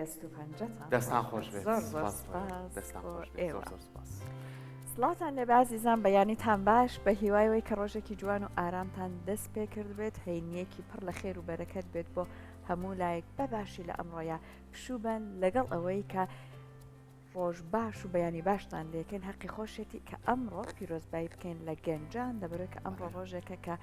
دەست و پەنجەتان دەستان خۆش بێت زۆر زۆر سپاس بۆ سپاس دەستان بۆ خۆش بێت ئێوە. زۆر زۆر سپاس. سڵاوتان لێبێ ئازیزان بەیانیتان باش بە هیوای وەی کە ڕۆژێکی جوان و ئارامتان دەست پێ کردبێت هەینیەکی پڕ لە خێر و بەرەکەت بێت بۆ هەموو لایەک بە باشی لە ئەمڕۆیا پشوو بەن لەگەڵ ئەوەی کە ڕۆژ باش و بەیانی باشتان لێکەین هەقی خۆشێتی کە ئەمڕۆ پیرۆزبایی بکەین لە گەنجان دەبەرەوە کە ئەمڕۆ ڕۆژێکە کە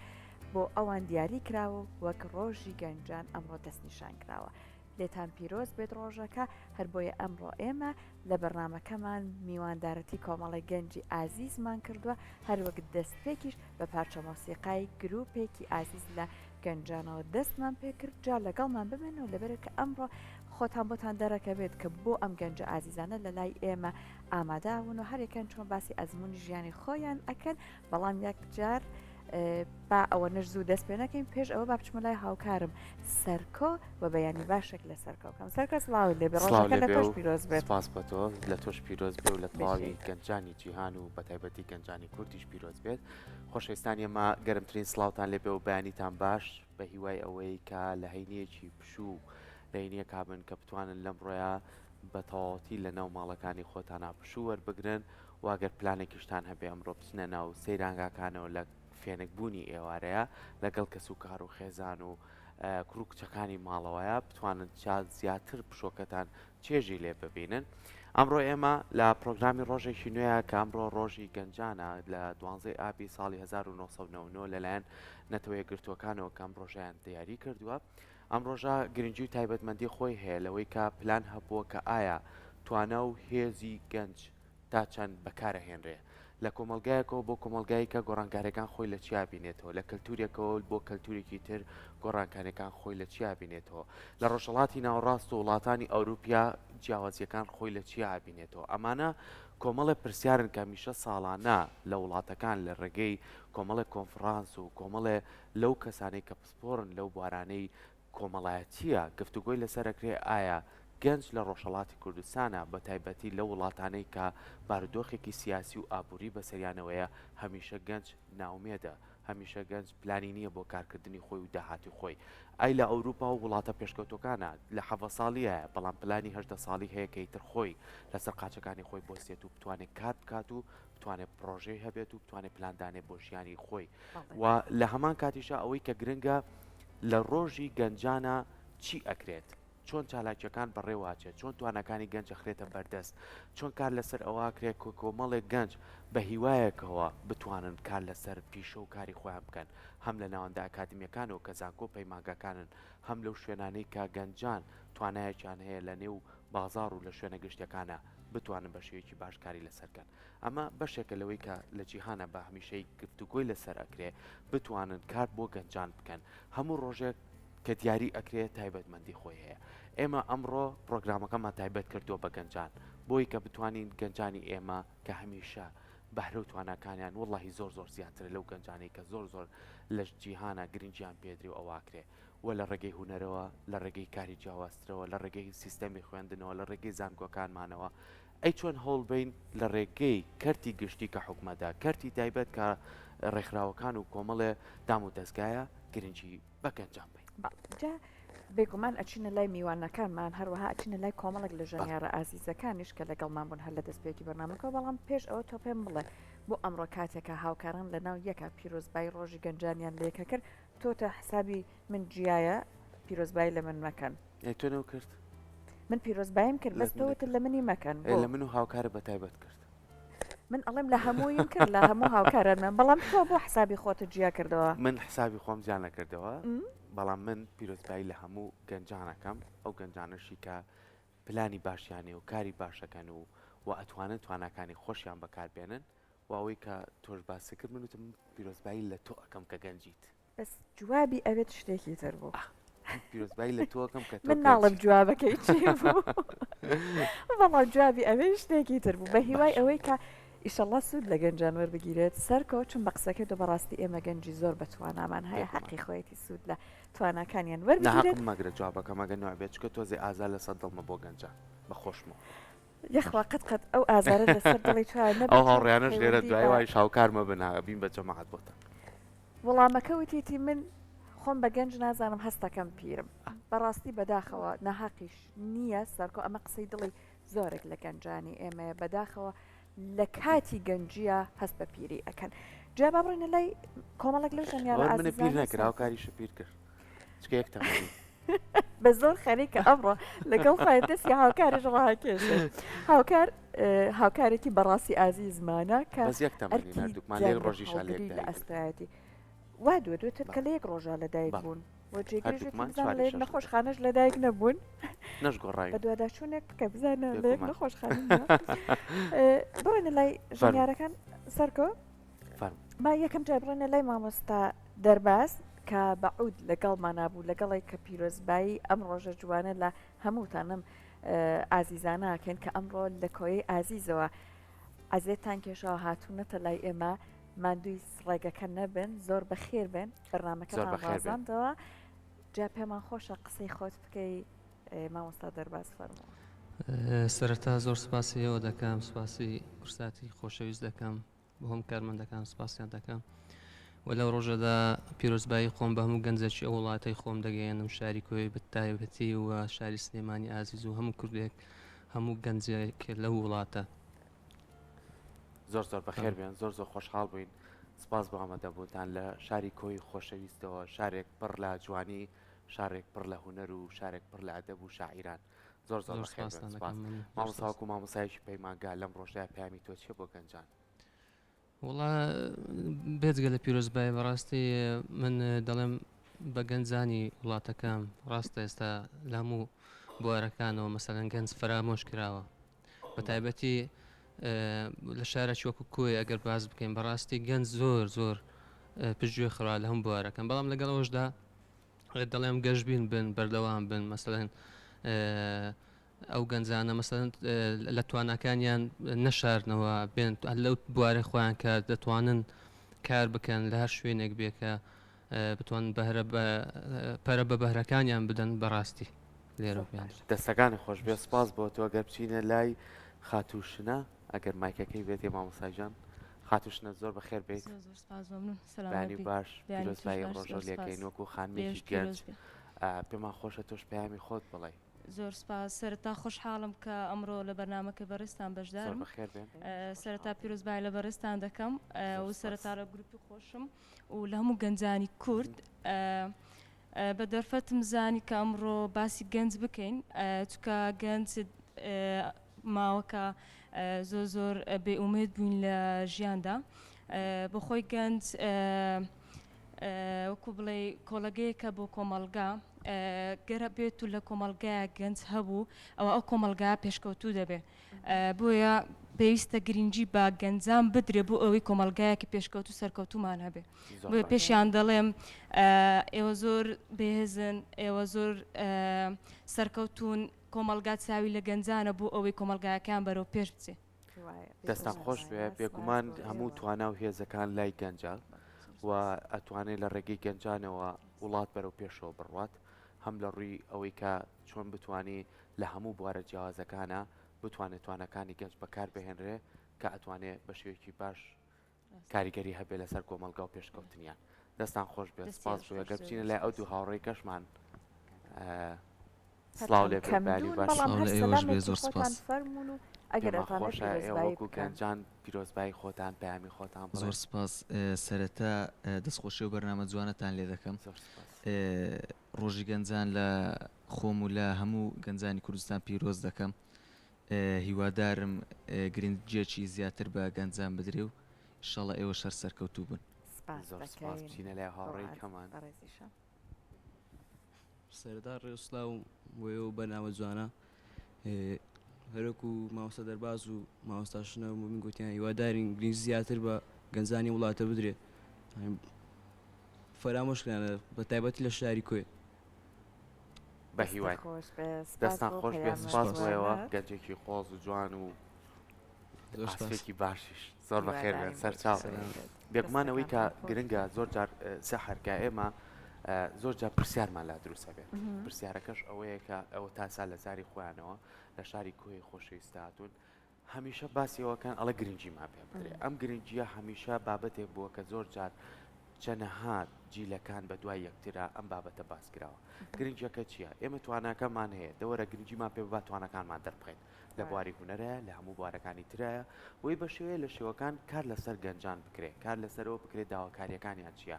بۆ ئەوان دیاری کراوە و وەک ڕۆژی گەنجان ئەمڕۆ دەستنیشان کراوە لێتان پیرۆز بێت ڕۆژەکە، هەر بۆیە ئەمڕۆ ئێمە لە بەرنامەکەمان میواندارەتی کۆمەڵێک گەنجی ئازیزمان کردووە، هەروەک دەستپێکیش بە پارچە مۆسیقای گروپێکی ئازیز لە گەنجانەوە دەستمان پێکرد، جا لەگەڵمان بمێنەوە لەبەرئەوەی کە ئەمڕۆ خۆتان بۆتان دەرەکەوێت کە بۆ ئەم گەنجە ئازیزانە لەلای ئێمە ئامادەبوون و هەریەکەیان چۆن باسی ئەزموونی ژیانی خۆیان ئەکەن، بەڵام یەکجار با ئەوەنەش زوو دەست پێ نەکەین پێش ئەوە با بچمە لای هاوکارم سەرکۆ و بەیانی باشێک لە سەرکۆ بکەم سەرکۆ سڵاوت لێ بێ سڵاو ڕۆژەکە لێ لە بێ تۆش و پیرۆز بێت سپاس بە تۆ لە تۆش پیرۆز بێ و لە تەواوی بژیت. گەنجانی جیهان و بە تایبەتی گەنجانی کوردیش پیرۆز بێت خۆشەویستانی ئێمە گەرمترین سڵاوتان لێ بێ و بەیانیتان باش بە هیوای ئەوەی کە لە هەینیەکی پشوو لە هەینیەکا بن کە بتوانن لەمڕۆیا بە تەواوەتی لە ناو ماڵەکانی خۆتانا پشوو وەربگرن و ئەگەر پلانێکیشتان هەبێ ئەمڕۆ بچنە ناو سەیرانگاکانەوە لە فێنک بوونی ئێوارەیە لەگەڵ کەسوکار و خێزان و کوڕ و کچەکانی ماڵەوەیە بتوانن چا زیاتر پشۆکەتان چێژی لێ ببینن. ئەمڕۆ ئێمە لە پرۆگرامی ڕۆژێکی نوێیە کە ئەمڕۆ ڕۆژی گەنجانە لە دوانزەی ئابی ساڵی 1999 لەلایەن نەتەوە یەکگرتووەکانەوە کە ئەم ڕۆژەیان دیاری کردووە. ئەم ڕۆژە گرنگی و تایبەتمەندی خۆی هەیە لەوەی کە پلان هەبووە کە ئایا توانا و هێزی گەنج تا چەند بەکارئەهێنرێ لە کۆمەڵگایەکەوە بۆ کۆمەڵگایکە گۆڕانکاریەکان خۆی لە چیا بینێتەوە لە کەلتورێکەوە بۆ کەلتورێکی تر گۆڕانکاریەکان خۆی لە چیا بینێتەوە لە ڕۆژهەڵاتی ناوەڕاست و وڵاتانی ئەوروپیا جیاوازیەکان خۆی لە چیا بینێتەوە ئەمانە کۆمەڵێ پرسیارن کە هەمیشە ساڵانە لە وڵاتەکان لە ڕێگەی کۆمەڵێ کۆنفڕانس و کۆمەڵێ لەو کەسانەی کە پسپۆڕن لەو بوارانەی کۆمەڵایەتییە گفتوگۆی لەسەر ئەکرێ ئایا گەنج لە ڕۆژهەڵاتی کوردستانا بە تایبەتی لەو وڵاتانەی کە بارودۆخێکی سیاسی و ئابووری بەسەریانەوەیە هەمیشە گەنج نائومێدە هەمیشە گەنج پلانی نییە بۆ کارکردنی خۆی و داهاتوی خۆی ئەی لە ئەوروپا و وڵاتە پێشکەوتوەکانا لە حەڤە ساڵیایە بەڵام پلانی 18 ساڵی هەیە کە ئیتر خۆی لەسەر قاچەکانی خۆی بوەستێت و بتوانێت کار بکات و بتوانێت پڕۆژەی هەبێت و بتوانێت پلان دانێت بۆ ژیانی خۆی و لە هەمان کاتیشا ئەوەی کە گرنگە لە ڕۆژی گەنجانە چی ئەکرێت چۆن چالاکیەکان بەڕێوەچێت چۆن توانەکانی گەنج ئەخرێتە بەردەست چۆن کار لەسەر ئەوە کرێت کە کۆمەڵێک گەنج بە هیوایەکەوە بتوانن کار لەسەر پیشە و کاری خۆیان بکەن هەم لە ناوەندە ئەکادمیەکانەوە کە زانکۆ و پەیمانگاکانن هەم لەو شوێنانەی کە گەنجان توانایەکیان هەیە لە نێو بازاڕ و لە شوێنە گشتیەکانە بتوانن بە شێوەیەکی باش کاری لەسەر کەن ئەمە بەشێکە لەوەی کە لە جیهانە بە هەمیشەی گفتوگۆی لەسەر ئەکرێ بتوانن کار بۆ گەنجان بکەن هەموو ڕۆژێک کە دیاری ئەکرێ تایبەتمەندی خۆی هەیە ئێمە ئەمڕۆ پرۆگرامەکەمان تایبەت کردووە بە گەنجان بۆی کە بتوانین گەنجانی ئێمە کە هەمیشە بەهرە و تواناکانیان وەڵاهی زۆر زۆر زیاترە لەو گەنجانەی کە زۆر زۆر لە جیهانە گرنگیان پێدرێ و ئەواکرێ و لە ڕێگەی هونەرەوە لە ڕێگەی کاری جیاوازترەوە لە ڕێگەی سیستەمی خوێندنەوە لە ڕێگەی زانکۆکانمانەوە ئەی چۆن هەوڵ بەین لە ڕێگەی کەرتی گشتی کە حکومەتە، کەرتی تایبەت کە ڕێکخراوەکان و کۆمەڵێ دام و دەزگایە گرنگی بە گەنجان بەین. بەڵێ جا بێگومان ئەچینە لای میوانەکانمان هەروەها ئەچینە لای کۆمەڵێک لە ژەنیارە ئازیزەکانیش کە لەگەڵمان بوون هەر لە دەستپێکی بەرنامەکەوە بەڵام پێش ئەوە تۆ پێم بڵێ بۆ ئەمڕۆ کاتێکە هاوکاران لەناو یەکا پیرۆزبایی ڕۆژی گەنجانیان لێکە کرد تۆ تە حسابی من جیایە پیرۆزبایی لە من مەکەن. ئەی تۆ نەو کرد؟ من پیرۆزباییم کرد بەس تۆ وتت لە منی مەکەن بۆ؟ لە من و هاوکارت بە تایبەت کرد. من ئەڵێم لە هەموویم کرد لە هەموو هاوکارانمان بەڵام تۆ بۆ حسابی خۆتت جیا کردەوە؟ من حسابی خۆم جیا نەکردەوە بەڵام من پیرۆزبایی لە هەموو گەنجان ئەکەم ئەو گەنجانەشی کە پلانی باشیان هەیە و کاری باشەکەن و و ئەتوانن تواناکانی خۆشیان بەکار بێنن و ئەوەی کە تۆش باست کرد من وتم پیرۆزبایی لە تۆ ئەکەم کە گەنجیت. بەس جوابی ئەوێت شتێکی تر بوو. پیرۆزبایی لە تۆ ئەکەم کە تۆ من ناڵێم جوابەکەی چی بوو بەڵام جوابی ئەوێ شتێکی تر بوو بە هیوای ئەوەی کە ئیشەڵڵا سوود لە گەنجان وەربگیرێت سەرکۆ چون بە قسەکەی تۆ بەڕاستی ئێمە گەنجی زۆر بە توانامان هەیە حەقی خۆیەتی سوود لە تواناکانیان وەربگیرێت. ناحەقم مەگرە جوابەکەم ئەگەر نوع بێت چونکە تۆزێ ئازار لەسەر دڵمە بۆ گەنجان بە خۆشمەوە. یەخوا قەت قەت ئەو ئازارە لەسەر دڵی تۆ نەبێت ئەو هاوڕێیانەش لێرە پەیوەندی دوای بە وایش هاوکار مەبن ها بین بە جەماعەت بۆتان. وەڵامەکە وتیتی من. خۆم بە گەنج نازانم هەستەکەم پیرم بەڕاستی بەداخەوە ناهەقیش نییە سەرکۆ ئەمە قسەی دڵی زۆرێک لە گەنجانی ئێمەیە بەداخەوە لە کاتی گەنجیە هەست بە پیری ئەکەن جا با بڕۆینە لای کۆمەڵێک لەو ژەنیارە منە پیر نەکرا هاوکاریشە پیر کرد چکە یەک تەمەنی بە زۆر خەریکە ئەمڕۆ لەگەڵ خۆی دەستی هاوکاریش ڕاکێشێت هاوکار هاوکارێکی بەڕاستی ئازیزمانە کە بەس یەک تەمەنی هەردووکمان لە یەک ڕۆژیشا لێک لە دایک ئەستۆیەتی وا دووە دوێتر کە لە یەک ڕۆژا لەدایک بوون و جێگرێکی بزانە لە یەک نەخۆشخانەش لەدایک نەبوون نەشگۆڕاوین بەدواداچوونێک بکە بزانە لە یەک نەخۆشخانە بڕۆینە لای ژەنیارەکان سەرکۆ با یەکەم جار بڕۆینە لای مامۆستا دەرباز کە بە عود لەگەڵمانا بوو لەگەڵی کە پیرۆزبایی ئەم ڕۆژە جوانە لە هەمووتانم ئازیزاناکەین کە ئەمڕۆ لە کۆیەی ئازیزەوە ئەزێتتان کێشاوە هاتوونەتە لای ئێمە ماندووی ڕێگەکە نەبن زۆر بەخێر بێن بەرنامەکەتان ڕازاندەوە جا پێمان خۆشە قسەی خۆت بکەی مامۆستا دەرباز فەرموو. سەرەتا زۆر سپاسی ئێوە دەکەم سپاسی کورساتی خۆشەویست دەکەم بۆ هەموو کارمەندەکان سپاسیان دەکەم و لەو ڕۆژەدا پیرۆزبایی خۆم بە هەموو گەنجێکی ئەو وڵاتەی خۆم دەگەیەنم شاری کۆی بەتایبەتی و شاری سلێمانی ئازیز و هەموو کوردێک هەموو گەنجێک لەو وڵاتە. زۆر زۆر بەخێر بێن زۆر زۆر خۆشحاڵ بووین سپاس بۆ ئامادەبوونتان لە شاری کۆی خۆشەویستەوە شارێک پڕ لە جوانی شارێک پڕ لە هونەر و شارێک پڕ لە ئەدەب و شاعیران زۆر زۆر بەخێر بێن سپاس مامۆستا وەکو مامۆستایەکی پەیمانگا لەم ڕۆژەیا پەیامی تۆ چیە بۆ گەنجان؟ وەڵا بێجگە لە پیرۆزبایی بەڕاستی من دەڵێم بە گەنجانی وڵاتەکەم ڕاستە ئێستا لە هەموو بوارەکانەوە مەسەلەن گەنج فەرامۆش کراوە بە تایبەتی لە شارەکی وەکو کۆی ئەگەر باز بکەین بەڕاستی گەنج زۆر زۆر پشتگوێ خرا لە هەموو بوارەکان بەڵام لەگەڵ ئەوەشدا دەڵێم گەشبین بن بەردەوام بن مەسەلەن ئەو گەنجانە مەسەلەن لە تواناکانیان نەشارنەوە بێن لەو بوارەی خۆیان کە دەتوانن کار بکەن لە هەر شوێنێک بێ کە بتوان بەهرە پەرە بە بەهرەکانیان بدەن بەڕاستی لێرە پێیان دەستەکانی خۆش بێ سپاس بۆ تۆ گەر بچینە لای خاتوو شنە ئەگەر مایکەکەی بێتێ مامۆستا گیان خاتوو شنە زۆر بەخێر بێیت زۆر زۆر سپاس مەمنون سەلامەت بەیانی بی باش بەیانی تۆش پیرۆزبایی ئەم باش ڕۆژە زۆر لێکەین سپاس وەکو خانمێکی لێش گەنج پیرۆز بێ پێمان خۆشە تۆش پەیامی خۆت بڵێی. زۆر سپاس سەرەتا خۆشحاڵم کە ئەمڕۆ لە بەرنامەکەی بەڕێزتان زۆر بەشدارم بەخێر بێن سەرەتا خۆشحاڵ پیرۆزبایی لە بەڕێزتان دەکەم زۆر و سپاس. سەرەتا لە گروپی خۆشم و لە هەموو گەنجانی کورد بە دەرفەتم زانی کە ئەمڕۆ باسی گەنج بکەین چونکە گەنج ماوەکە زۆر زۆر بێ ئومێد بووین لە ژیاندا بۆ خۆی گەنج وەکو بڵێ کۆڵەگەیەکە بۆ کۆمەڵگا گەرە بێت و لە کۆمەڵگایە گەنج هەبوو ئەوە ئەو کۆمەڵگا پێشکەوتوو دەبێت بۆیە پێویستە گرنگی بە گەنجان بدرێ بۆ ئەوەی کۆمەڵگایەکی پێشکەوتوو سەرکەوتوومان هەبێ بۆیە پێشیان دەڵێم ئێوە زۆر بەهێزن ئێوە زۆر سەرکەوتوون کۆمەڵگا چاوی لە گەنجانە بۆ ئەوەی کۆمەڵگاکەیان بەرەو پێش بچێ. دەستان خۆش بێ بێگومان هەموو توانا و هێزەکان لای گەنجە و ئەتوانێت لە ڕێگەی گەنجانەوە وڵات بەرەو پێشەوە بڕوات هەم لە ڕووی ئەوەی کە چۆن بتانی لە هەموو بوارە جیاوازەکانە بتوانێت توانەکانی گەنج بەکاربهێنرێ کە ئەتوانێ بە شێوەیەکی باش کاریگەری هەبێ لەسەر کۆمەڵگا و پێشکەوتنیان. دەستان خۆش بێت سپاس بۆ گەر بچینە لای ئەو دوو هاوڕێی کەشمان سڵاو لێ کەم بێ دوون باش بەڵام سڵاو هەر لە ئێوەش بێ سەلامێکی زۆر خۆتان سپاس. فەرموون و ئەگەر پێمان ئەتوانێت خۆشە ئێوە پیرۆزبایی وەکو بکەن. گەنجان پیرۆزبایی خۆتان پەیامی خۆتان زۆر بڵێن. سپاس سەرەتا دەستخۆشی ئەو بەرنامە جوانەتان لێ دەکەم. زۆر سپاس. ڕۆژی گەنجان لە خۆم و لە هەموو گەنجانی کوردستان پیرۆز دەکەم. هیوادارم گرنگیەکی زیاتر بە گەنجان بدرێ و ئیشەڵا ئێوەش هەر سەرکەوتوو بن. سپاس زۆر سپاس دەکەین بچینە لای بۆ هاوڕێی ئاز کەمان. بەڕێزیشە. سەرەتا ڕێز و سڵاوم بۆ ئێوە و بەرنامە جوانە هەروەکو مامۆستا دەرباز و مامۆستا شنە و مومین گوتیان هیوادارین گرنگی زیاتر بە گەنجانی وڵاتە بدرێ فەرامۆش کرانە بە تایبەتی لە شاری کۆیە. بە هیوای دەستان خۆش بێ سپاس بۆ ئێوە گەنجێکی قۆز و جوان و ئاسفێکی باشیش زۆر بەخێر بێن سەرچاو بێگومان ئەوەی کە گرنگە زۆر جار سەحەر کە ئێمە زۆر جار پرسیارمان لا دروستە بێت پرسیارەکەش ئەوەیە کە ئەوە تاسا لە زاری خۆیانەوە لە شاری کۆی خۆشەویستە هاتوون هەمیشە باسی ئەوەکەن ئەڵێ گرنگیمان پێ بدرێ ئەم گرنگیە هەمیشە بابەتێک بووە کە زۆر جار چەنەها جیلەکان بە دوای یەکترا ئەم بابەتە باس کراوە. گرنگیەکە چییە؟ ئێمە تواناکەمان هەیە، دەوەرە گرنگیمان پێ ببا تواناکانمان دەربخەین لە بواری هونەرایە، لە هەموو بوارەکانی ترایە، بۆی بە شێوەیە لە شێوەکان کار لەسەر گەنجان بکرێ، کار لەسەر ئەوە بکرێ داواکاریەکانیان چییە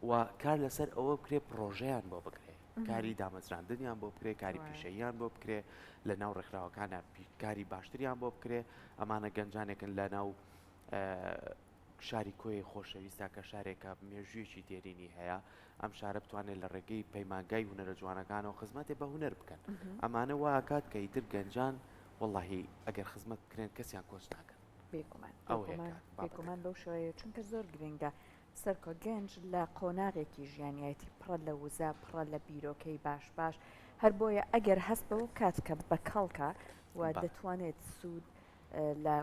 و کار لەسەر ئەوە بکرێ پڕۆژەیان بۆ بکرێ، کاری دامەزراندنیان بۆ بکرێ، کاری پیشەییان بۆ بکرێ، لە ناو ڕێکخراوەکانە کاری باشتریان بۆ بکرێ، ئەمانە گەنجانێکن لە ناو شاری کۆیەی خۆشەویستە کە شارێکە مێژوویەکی دێرینی هەیە، ئەم شارە بتوانێت لە ڕێگەی پەیمانگای هونەرە جوانەکانەوە خزمەتێ بە هونەر بکەن. ئەمانە وا ئەکات کە ئیتر گەنجان وەڵاهی ئەگەر خزمەت بکرێن کەسیان کۆچ ناکەن. بێگومان ئەوەیە بێگومان کە بێگومان بابەتەکە. بەو شێوەیە چونکە زۆر گرنگە سەرکۆ گەنج لە قۆناغێکی ژیانیایەتی پڕە لە وزە پڕە لە بیرۆکەی باش باش هەر بۆیە ئەگەر هەست بەوە بکات کە بەکەڵکە و بەڵێ. دەتوانێت سوود لە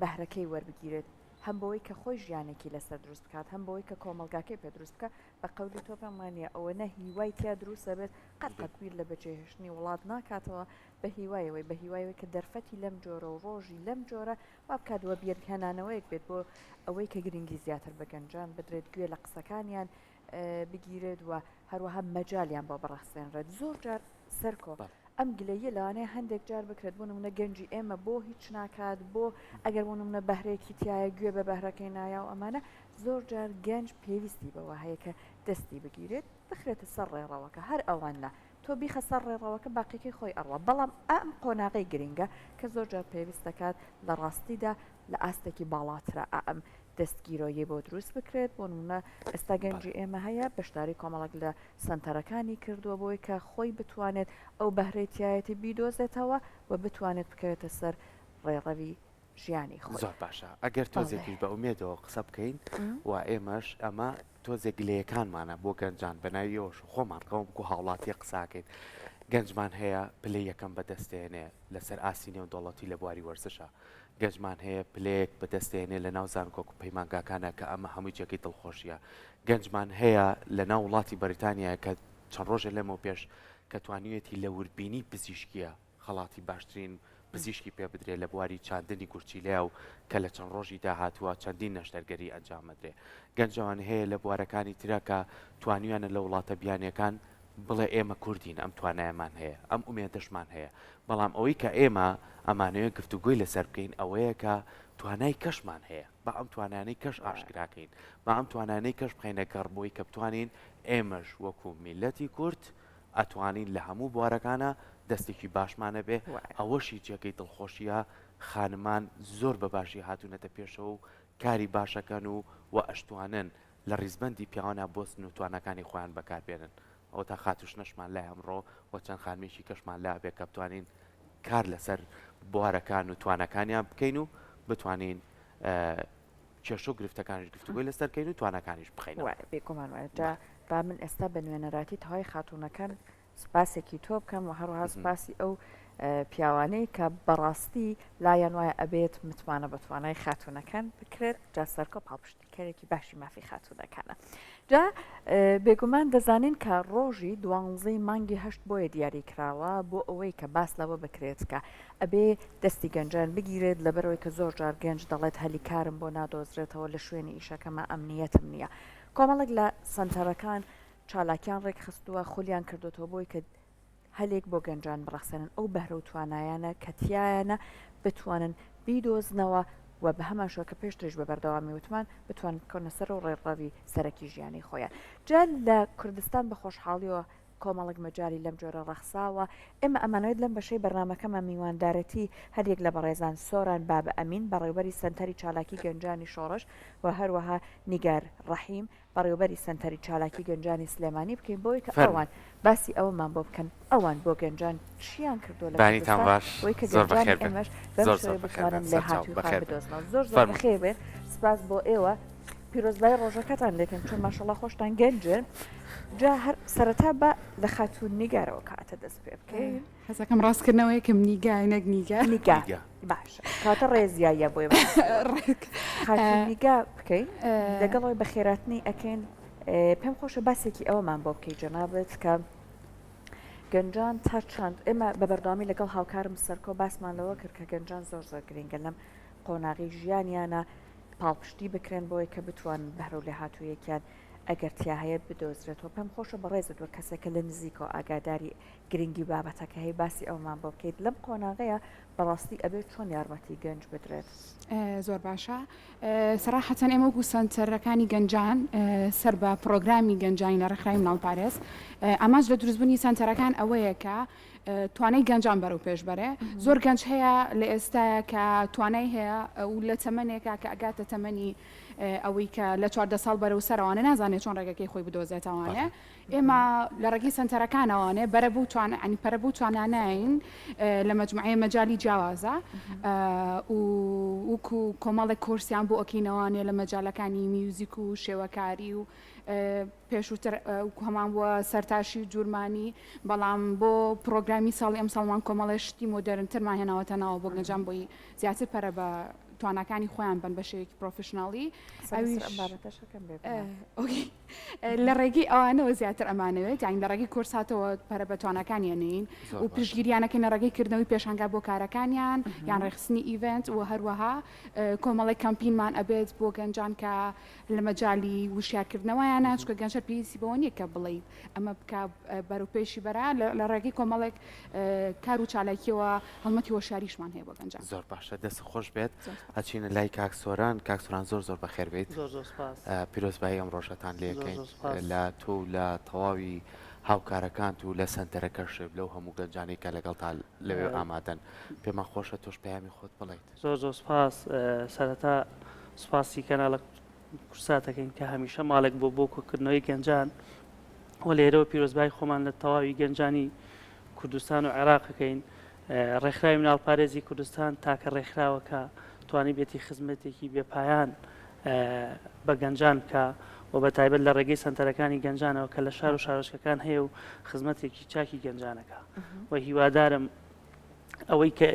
بەهرەکەی وەربگیرێت، هەم بەوەی کە خۆی ژیانێکی لەسەر دروست بکات، هەم بەوەی کە کۆمەڵگاکەی پێ دروست بکات، بە قەولی تۆ پێم وانییە ئەوەنە هیوای تیا دروست ئەبێت، قەت قەت بیر لە بەجێهێشتنی وڵات ناکاتەوە، بە هیوای ئەوەی بە هیوای ئەوەی کە دەرفەتی لەم جۆرە و ڕۆژی لەم جۆرە وا بکات وەبیرهێنانەوەیەک بێت بۆ ئەوەی کە گرنگی زیاتر بە گەنجان بدرێت، گوێ لە قسەکانیان بگیرێت و هەروەها مەجالیان بۆ بڕەخسێنرێت. زۆر جار سەرکۆ ئەم گلەییە لەوانەیە هەندێک جار بکرێت بۆ نمونە گەنجی ئێمە بۆ هیچ ناکات بۆ ئەگەر بۆ نمونە بەهرەیەکی تایە گوێ بە بەهرەکەی نایا و ئەمانە زۆر جار گەنج پێویستی بەوە هەیە کە دەستی بگیرێت بخرێتە سەر ڕێڕەوەکە هەر ئەوان نا تۆ بیخە سەر ڕێڕەوەکە باقیەکەی خۆی ئەڕوا بەڵام ئەم قۆناغەی گرنگە کە زۆر جار پێویست دەکات لە ڕاستیدا لە ئاستێکی باڵاترا ئەم دەستگیرۆیەی بۆ دروست بکرێت بۆ نمونە ئێستا گەنجی ئێمە هەیە بەشداری کۆمەڵک لە سەنتەرەکانی کردووە بۆی کە خۆی بتوانێت ئەو بەهرەی تیایەتی بیدۆزێتەوە و بتوانێت بکەوێتە سەر ڕێڕەوی ژیانی خۆی. زۆر باشە ئەگەر بەڵێ. تۆزێکیش بە ئومێدەوە قسە بکەین و ئێمەش ئەمە تۆزێک گلەیەکانمانە بۆ گەنجان بە ناوی ئێوەش و خۆمان کە وەکو هاوڵاتیە قساکەین گەنجمان هەیە پلەی یەکەم بەدەستێنێ لەسەر ئاستی نێودەوڵەتی لە بواری وەرزشە گەنجمان هەیە پلەیەک بەدەست دێنێ لە ناو زانکۆک و پەیمانگاکانا کە ئەمە هەمووی جێگەی دڵخۆشیە. گەنجمان هەیە لە ناو وڵاتی بەریتانیایە کە چەند ڕۆژێ لەمەو پێش کە توانیویەتی لە وردبینی پزیشکیە خەڵاتی باشترین پزیشکی پێ بدرێ لە بواری چاندنی گورچیلەیا و کە لە چەند ڕۆژی داهاتووە چەندین نەشتەرگەری ئەنجام ئەدرێ. گەنجمان هەیە لە بوارەکانی ترا کە توانیویانە لە وڵاتە بیانیەکان بڵێ ئێمە کوردین ئەم توانایەمان هەیە، ئەم ئومێدەشمان هەیە، بەڵام ئەوەی کە ئێمە ئەمانەوێ گفتوگۆی لەسەر بکەین ئەوەیە کە توانای کەشمان هەیە، با ئەم توانایانەی کەش ئاشکرا کەین، با ئەم توانایانەی کەش بخەینە گەڕ بۆی کە بتوانین ئێمەش وەکو میللەتی کورد ئەتوانین لە هەموو بوارەکانا دەستێکی باشمان هەبێ، ئەوەشی جێگەی دڵخۆشییە خانمان زۆر بە باشی هاتوونەتە پێشەوە و کاری باش ئەکەن و و ئەشتوانن لە ڕیزبەندی پیاوانە بۆستن و تواناکانی خۆیان بەکار بێنن. ئەوەتا خاتوو شنەشمان لای ئەمڕۆ و چەند خانمێکی کەشمان لا بێ کە بتوانین کار لەسەر بوارەکان و تواناکانیان بکەین و بتوانین کێشە و گرفتەکانیش گفتوگۆی لەسەر کەین و تواناکانیش بخەینەوە. وایە بێگومان وایە. جا با من ئێستا بە نوێنەراتی تەواوی خاتوونەکان سوپاسێکی تۆ بکەم و هەروەها سوپاسی ئەو پیاوانەی کە بەڕاستی لایان وایە ئەبێت متمانە بە توانای خاتوونەکان بکرێت جا سەرکۆ پاڵپشتیکەرێکی باشی مافی خاتوونەکانە جا بێگومان دەزانین کە ڕۆژی دوانزەی مانگی هەشت بۆیە دیاری کراوە بۆ ئەوەی کە باس لەوە بکرێت کە ئەبێ دەستی گەنجان بگیرێت لەبەرەوەی کە زۆر جار گەنج دەڵێت هەلی کارم بۆ نادۆزرێتەوە لە شوێنی ئیشەکەمە ئەمنیەتم نییە کۆمەڵێک لە سەنتەرەکان چالاکیان ڕێکخستووە، خولیان کردۆتەوە بۆی کە هەلێک بۆ گەنجان بڕەخسێنن ئەو بەهرە و توانایانە کە تیایانە بتوانن بیدۆزنەوە و بە هەمان شێوە کە پێشتریش بە بەردەوامی وتمان بتوانن بکەونە سەر و ڕێڕەوی سەرەکی ژیانی خۆیان. جا لە کوردستان بە خۆشحاڵیەوە کۆمەڵێک مەجالی لەم جۆرە ڕەخساوە، ئێمە ئەمانەوێت لەم بەشەی بەرنامەکەمان میواندارێتی هەریەک لە بەڕێزان سۆران بابە ئەمین بەڕێوبەری سەنتەری چالاکی گەنجانی شۆڕش و هەروەها نیگار ڕەحیم بەڕێوبەری سەنتەری چالاکی گەنجانی سلێمانی بکەین بۆی کە ئەوان باسی ئەوەمان بۆ بکەن ئەوان بۆ گەنجان چیان کردووە لە بەیانیتان کوردستان باش بۆی کە زۆر گەنجانی بەخێر بێن ئێمەش بەم زۆر زۆر شێوەیە بەخێر بتوانن بێن سەرچاو لێهاتووی خۆیان بەخێر بێن بدۆزنەوە زۆر زۆر فەرموون. بەخێر بێن سپاس بۆ ئێوە پیرۆزبایی ڕۆژەکەتان لێکەم چون ماشەڵا خۆشتان گەنجن جا هەر سەرەتا بە لە خاتوون نیگارەوە کاتە دەست پێ بکەین. حەزەکەم ڕاستکردنەوەیەکم نیگای نەک نیگا. نیگا باشە کاتە ڕێزیاییە بۆیە ڕێک خاتوون نیگا بکەین لەگەڵ ئەوەی بەخێراتنی ئەکەین پێم خۆشە باسێکی ئەوەمان بۆ بکەی جەنابت کە گەنجان تا چەند ئێمە بە بەردەوامی لەگەڵ هاوکارم سەرکۆ باسمان لەوە کرد کە گەنجان زۆر زۆر گرنگە لەم قۆناغی ژیانیانە پاڵپشتی بکرێن بۆی کە بتوانن بەهرە و لێهاتوویەکیان. ئەگەر تیا هەیە بدۆزرێتەوە پێم خۆشە بەڕێزت وەک کەسێک کە لە نزیکەوە ئاگاداری گرنگی بابەتەکە هەی باسی ئەوەمان بۆ بکەیت لەم قۆناغەیە بەڕاستی ئەبێت چۆن یارمەتی گەنج بدرێت؟ زۆر باشە سەراحەتەن ئێمە وەکو سەنتەرەکانی گەنجان سەر بە پڕۆگرامی گەنجانی لە ڕێکخراوی مناڵپارێز ئامانج لە دروستبوونی سەنتەرەکان ئەوەیە کە توانای گەنجان بەرەو پێش بەرێ زۆر گەنج هەیە لە ئێستاە کە توانای هەیە و لە تەمەنێکا کە ئەگاتە تەمەنی ئەوەی کە لە 14 ساڵ بەرەو سەرەوانە نازانێت چۆن ڕێگەکەی خۆی بدۆزێتەوانێ ئێمە لە ڕێگەی سەنتەرەکانەوانێ بەرە بەو توان یانی پەرە بەو تواناناین لە مەجموعەیە مەجالی جیاوازە و وەکو کۆمەڵێک کۆرسیان بۆ ئەکەینەوانێ لە مەجالەکانی میوزیک و شێوەکاری و پێشووتر وەکو هەمان بووە سەرتاشی و جورمانی بەڵام بۆ پڕۆگرامی ساڵی ئەمساڵمان کۆمەڵێ شتی مۆدێرنترمان هێناوەتە ناوە بۆ گەنجان بۆی زیاتر پەرە بە تواناکانی خۆیان بن بە شێوەیەکی پرۆفشناڵی ئەویش لە ڕێگەی ئەوانەوە زیاتر ئەمانەوێت یانی لە ڕێگەی کۆرساتەوە پەرە بە تواناکانیان نین و پشتگیریانەکەین لە ڕێگەی کردنەوەی پێشانگا بۆ کارەکانیان یان ڕێکخستنی ئیڤێنت و هەروەها کۆمەڵێک کەمپینمان ئەبێت بۆ گەنجان کە لە مەجالی وشیارکردنەوەیانە چونکە گەنج هەر پێویستی بەوە نییە کە بڵێیت ئەمە بکە بەرەو پێشی بەرە لە ڕێگەی کۆمەڵێک کار و چالاکیەوە هەڵمەتی هۆشیاریشمان هەیە بۆ گەنجان. زۆر باشە دەست خۆش بێت ئەچینە لای کاک سۆران کاک سۆران زۆر زۆر بەخێر بێیت زۆر زۆر سپاس پیرۆزبایی ئەم ڕۆژەتان زۆر لێکەین زۆر سپاس لە تۆ و لە تەواوی هاوکارەکانت و لە سەنتەرەکەشت لەو هەموو گەنجانەی کە لەگەڵتا لەوێ ئامادەن پێمان خۆشە تۆش پەیامی خۆت بڵێیت. زۆر زۆر سپاس سەرەتا سپاسی کەناڵە کوردسات دەکەین کە هەمیشە ماڵێک بووە بۆ کۆکردنەوەی گەنجان و لێرەوە پیرۆزبای خۆمان لە تەواوی گەنجانی کوردستان و عێراق ئەکەین ڕێکخراوی مناڵپارێزی کوردستان تاکە ڕێکخراوە کە توانیبێتی خزمەتێکی بێپایان بە گەنجان بکا و بە تایبەت لە ڕێگەی سەنتەرەکانی گەنجانەوە کە لە شار و شارۆچکەکان هەیە و خزمەتێکی چاکی گەنجانەکە و هیوادارم ئەوەی کە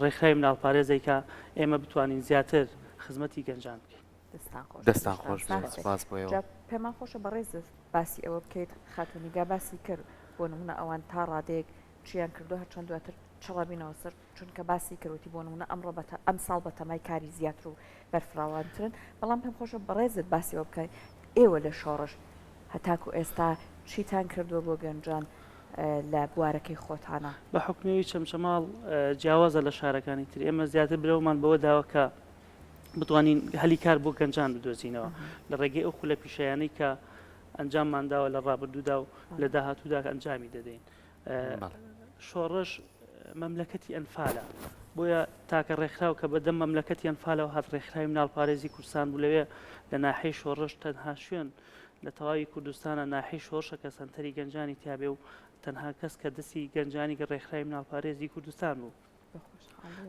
ڕێکخراوی مناڵپارێز دەیکا ئێمە بتوانین زیاتر خزمەتی گەنجان بکەین. دەستان خۆش دەستان خۆش بێت سوپاس بۆ ئێوە. جا پێمان خۆشە بەڕێزت باسی ئەوە بکەیت خاتوو نیگا باسی کرد بۆ نمونە ئەوان تا ڕادەیەک چیان کردووە هەرچەند دواتر چڕەبینەوە سەر چونکە باسی کرد وتی بۆ نمونە ئەمڕۆ بەتە ئەمساڵ بەتەمای کاری زیاتر و بەرفراوانترن بەڵام پێم خۆشە بەڕێزت باسی ئەوە بکەیت ئێوە لە شۆڕش هەتاکو ئێستا چیتان کردووە بۆ گەنجان لە بوارەکەی خۆتانا؟ بە حوکمی ئەوی چەمچەماڵ جیاوازە لە شارەکانی تر ئێمە زیاتر برەومان بەوە داوە کە بتوانین هەلی کار بۆ گەنجان بدۆزینەوە لە ڕێگەی ئەو خولە پیشەیانەی کە ئەنجاممان داوە لە ڕابردوودا و لە داهاتوودا ئەنجامی دەدەین. شۆڕش مەملەکەتی ئەنفالە بۆیە تاکە ڕێکخراو کە بەدەم مەملەکەتی ئەنفالەوە هات ڕێکخراوی مناڵپارێزی کوردستان بوو لەوێ لە ناحەی شۆڕش تەنها شوێن لە تەواوی کوردستانە ناحەی شۆڕشە کە سەنتەری گەنجانی تیابێ و تەنها کەس کە دەستی گەنجانی ڕێکخراوی مناڵپارێزی کوردستان بوو.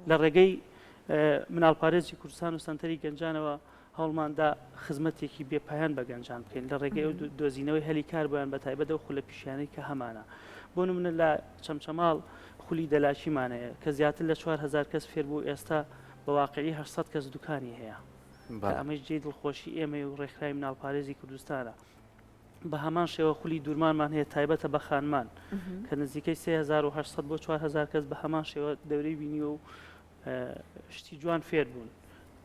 لە ڕێگەی مناڵپارێزی کوردستان و سەنتەری گەنجانەوە هەوڵماندا خزمەتێکی بێپایان بە گەنجان بکەین لە ڕێگەی ئەو دۆزینەوەی هەلی کار بۆیان بە تایبەت ئەو خولە پیشیانەی کە هەمانە بۆ نمونە لە چەمچەماڵ خولی دەلاکیمان هەیە کە زیاتر لە 4000 کەس فێر بوو ئێستا بە واقعی 800 کەس دوکانی هەیە کە ئەمەش جێی دڵخۆشی ئێمەی و ڕێکخراوی مناڵپارێزی کوردستانە. بە هەمان شێوە خولی دوورمانمان هەیە تایبەتە بە خانمان کە نزیکەی 3800 بۆ 4000 کەس بە هەمان شێوە دەورەی بینیوە و شتی جوان فێر بوون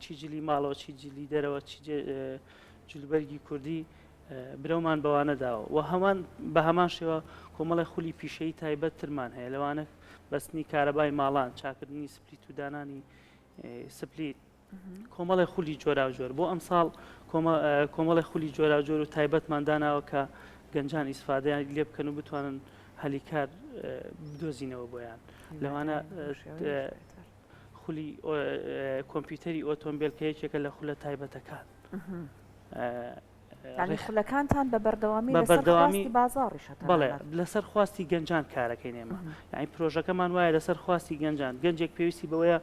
چی جلی ماڵەوە چی جلی دەرەوە چی جلوبەرگی کوردی برەومان بەوانە داوە و هەمان بە هەمان شێوە کۆمەڵی خولی پیشەی تایبەت ترمان هەیە لەوانە بەستنی کارەبای ماڵان چاکردنی سپلیت و دانانی سپلیت کۆمەڵێ خولی جۆراوجۆر بۆ ئەمساڵ کۆمەڵێ خولی جۆراوجۆر و تایبەتمان داناوە کە گەنجان ئیسفادەیان لێ بکەن و بتوانن هەلی کار بدۆزینەوە بۆیان لەوانە خولی کۆمپیوتەری ئۆتۆمبیل کە یەکێکە لە خولە تایبەتەکان خولەکانتان بە بەردەوامی بە بەردەوامی بازاڕیشە بەڵێ لەسەر خواستی گەنجان کارەکەین ئێمە یعنی پرۆژەکەمان وایە لەسەر خواستی گەنجان گەنجێک پێویستی بەوەیە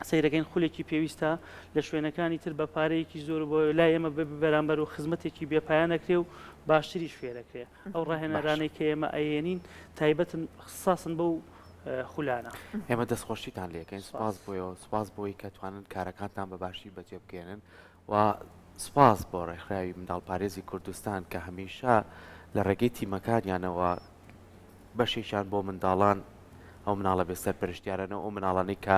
سەیرەکەین خولێکی پێویستە لە شوێنەکانی تر بە پارەیەکی زۆر بۆ لای ئێمە بەرامبەر و خزمەتێکی بێپایان ئەکرێ و باشتریش فێرەکرێ ئەو ڕاهێنەرانەی کە ئێمە ئەیێنین تایبەتن خساسن بەو خولانە. ئێمە دەستخۆشیتان لێکەین سوپاس بۆیەوە سوپاس بۆی کە توانن کارەکانتان بە باشی بەجێ بگەێنن و سوپاس بۆ ڕێکخراوی منداڵپارێزی کوردستان کە هەمیشە لە ڕێگەی تیمەکانیانەوە بەشێکیان بۆ منداڵان ئەو مناڵە بێ سەرپەرشتیارانە و ئەو مناڵانەی کە.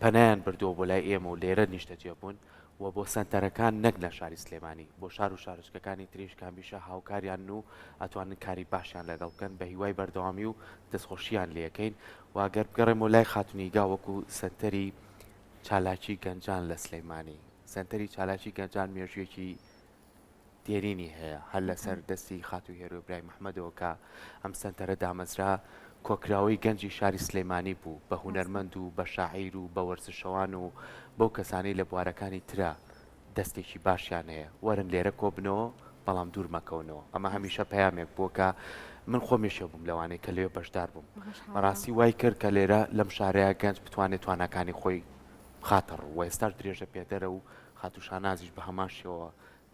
پەنایان بردووە بۆ لای ئێمە و لێرە نیشتەجێ بوون و بۆ سەنتەرەکان نەک لە شاری سلێمانی بۆ شار و شارۆچکەکانی تریش کە هەمیشە هاوکاریانن و ئەتوانن کاری باشیان لەگەڵ بکەن بە هیوای بەردەوامی و دەستخۆشییان لێکەین و گەر بگەڕێمەوە لای خاتوو نیگا وەکو سەنتەری چالاکی گەنجان لە سلێمانی سەنتەری چالاکی گەنجان مێژوویەکی دێرینی هەیە، هەر لەسەر دەستی خاتوو هێرۆ ئیبراهیم ئەحمەدەوە کە ئەم سەنتەرە دامەزرا، کۆکراوەی گەنجی شاری سلێمانی بوو، بە هونەرمەند و بە شاعیر و بە وەرزشەوان و بەو کەسانەی لە بوارەکانی ترا دەستێکی باشیان هەیە، وەرن لێرە کۆبنەوە، بەڵام دوور مەکەونەوە. ئەمە هەمیشە پەیامێک بووە کە من خۆم یەکێک بووم لەوانەی کە لەوێ بەشدار بووم. بەڕاستی وای کرد کە لێرە لەم شارەیا گەنج بتوانێت تواناکانی خۆی بخاتە ڕوو و ئێستاش درێژە پێدەرە و خاتوو شانازیش بە هەمان شێوە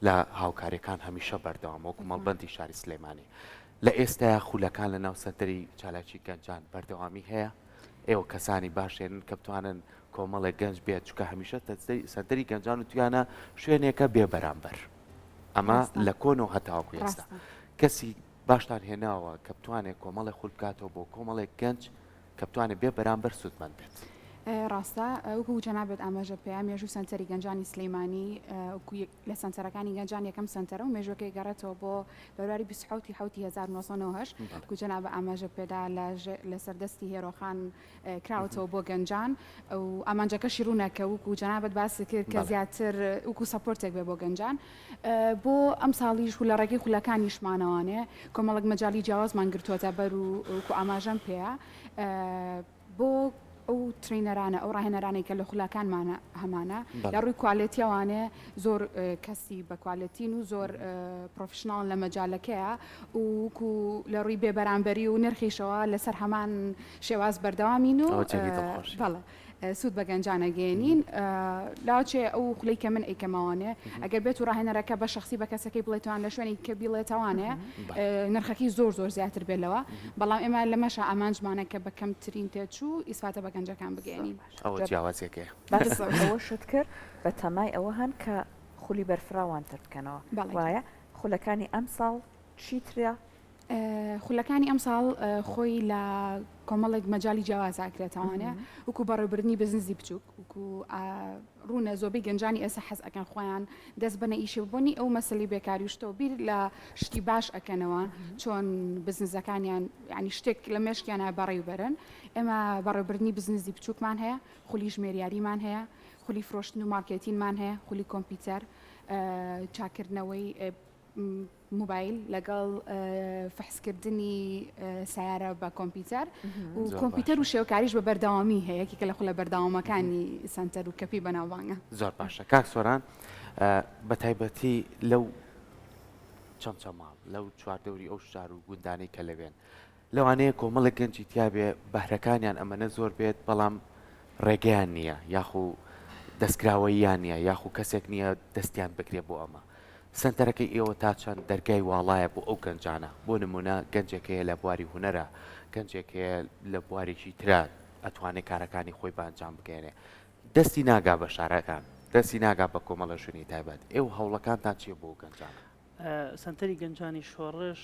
لە هاوکاریەکان هەمیشە بەردەوامە وەکو مەڵبەندی شاری سلێمانی. لە ئێستایا خولەکان لە ناو سەنتەری چالاکی گەنجان بەردەوامی هەیە؟ ئێوە کەسانی باشێنن کە بتوانن کۆمەڵێک گەنج بێت چونکە هەمیشە سەنتەری گەنجان و تویانە شوێنێکە بێ بەرامبەر ئەمە لە کۆنەوە هەتاوەکو ئێستا کەسی باشتان هێناوە کە بتوانێت کۆمەڵێک خول بکاتەوە بۆ کۆمەڵێک گەنج کە بتوانێت بێ بەرامبەر سوودمەند بێت. ڕاستە وەکو جەنابت ئاماژەت پێیا مێژوو سەنتەری گەنجانی سلیمانی وەکو لە سەنتەرەکانی گەنجان یەکەم سەنتەرە و مێژوەکەی گەڕێتەوە بۆ بەرواری 27 حوتی 1998 وەکو جەنابە ئاماژە پێدا لەسەر دەستی هێرۆخان کراوەتەوە بۆ گەنجان و ئامانجەکەشی ڕوونە کە وەکو جەنابت باست کرد کە زیاتر وەکو support ێک بێ بۆ گەنجان بۆ ئەمساڵیش و لە ڕێگەی خولەکانیشمانەوانێ کۆمەڵێک مەجالی جیاوازمان گرتووەتە بەر و وەکو ئاماژەم پێیە بۆ ئەو trainer انە ئەو ڕاهێنەرانەی کە لە خولەکانمانە هەمانە لە ڕووی quality یەوانێ زۆر کەسی بە quality ن و زۆر professional ن لە مەجالەکەیە و وەکو لە ڕووی بێبەرامبەری و نرخیشەوە لەسەر هەمان شێواز بەردەوامین و بەڵێ. سوود بە گەنجان ئەگەیەنین لاچێ ئەو خولەی کە من ئەیکەمەوانێ ئەگەر بێت و ڕاهێنەرەکە بە شخصی بە کەسەکەی بڵێتوان لە شوێنی کە بیڵێتەوانێ نرخەکەی زۆر زۆر زیاتر بێت لەوە بەڵام ئێمە لەمەشا ئامانجمانە کە بە کەمترین تێچوو ئیسفادە بە گەنجەکان بگەیەنین. ئەوە جیاوازیەکەیە. باس ئەوەشت کرد بە تەمای ئەوە هەن کە خولی بەرفراوانتر بکەنەوە وایە خولەکانی ئەمساڵ چیترە؟ خولەکانی ئەمساڵ خۆی لە کۆمەڵێک مەجالی جیاواز ئاکرێتەوانێ وەکو بەڕێوبردنی بزنزی بچووک وەکو ڕوونە زۆربەی گەنجانی ئێستا حەز ئەکەن خۆیان دەست بەنە ئیشێ بۆنی ئەو مەسلی بێکاری و شتەوە بیر لە شتی باش ئەکەنەوە چۆن بزنزەکانیان ینی شتێک لە مێشکیانە بەڕێوبەرن ئێمە بەڕێوبردنی بزنزی بچووکمان هەیە خولی ژمێریاریمان هەیە خولی فرۆشتن و مارکێتینمان هەیە خولی کۆمپیوتەر چاکردنەوەی موبایل لەگەڵ فەحسکردنی سیارە بە کۆمپیوتەر و کۆمپیوتەر و شێوکاریش بە بەردەوامی هەیە یەکێکە لە خولە بەردەوامەکانی سەنتەر و کەپی بەناوبانگە. زۆر باشە کاک سۆران بە تایبەتی لەو چەمچەماڵ لەو چواردەوری ئەو شار و گوندانەی کە لەوێن لەوانەیە کۆمەڵێک گەنجی تیابێ بەهرەکانیان ئەمەنە زۆر بێت بەڵام ڕێگەیان نییە یاخو دەستکراوەییان نییە یاخو کەسێک نییە دەستیان بگرێ بۆ ئەمە سەنتەرەکەی ئێوە تا چەند دەرگای واڵایە بۆ ئەو گەنجانە بۆ نمونە گەنجێک هەیە لە بواری هونەرە گەنجێک هەیە لە بوارێکی ترا ئەتوانێ کارەکانی خۆی بە ئەنجام بگەیەنێ دەستی ناگا بە شارەکان دەستی ناگا بە کۆمەڵە شوێنی تایبەت ئێوە هەوڵەکانتان چییە بۆ ئەو گەنجانە؟ سەنتەری گەنجانی شۆڕش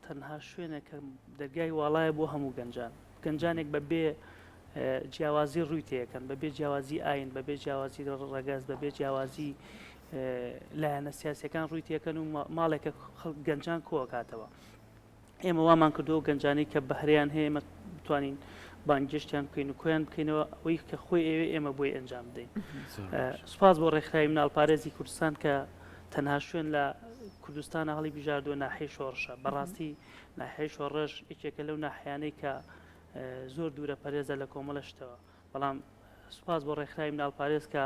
تەنها شوێنێکە دەرگای واڵایە بۆ هەموو گەنجان، گەنجانێک بە بێ جیاوازی ڕووی تێکەن، بە بێ جیاوازی ئاین، بە بێ جیاوازی ڕەگەز، بە بێ جیاوازی لایەنە سیاسەکان ڕووی تێکەن و ماڵێکە گەنجان کۆکاتەوە. ئێمە وامان کردووە گەنجانی کە بەهرەیان هەیە ئێمە بتوانین بانگێشتیان بکەین و کۆیان بکەینەوە ئەوەی کە خۆی ئەوێ ئێمە بۆی ئەنجام بدەین. سوپاس بۆ ڕێکخراوی مناڵپارێزی کوردستان کە تەنها شوێن لە کوردستانە هەڵی بژاردووە ناحیەی شۆڕشە بەڕاستی ناحیەی شۆڕش یەکێکە لەو ناحیانەی کە زۆر دوورە پەرێزە لە کۆمەڵە شتەوە بەڵام سوپاس بۆ ڕێکخراوی مناڵپارێز کە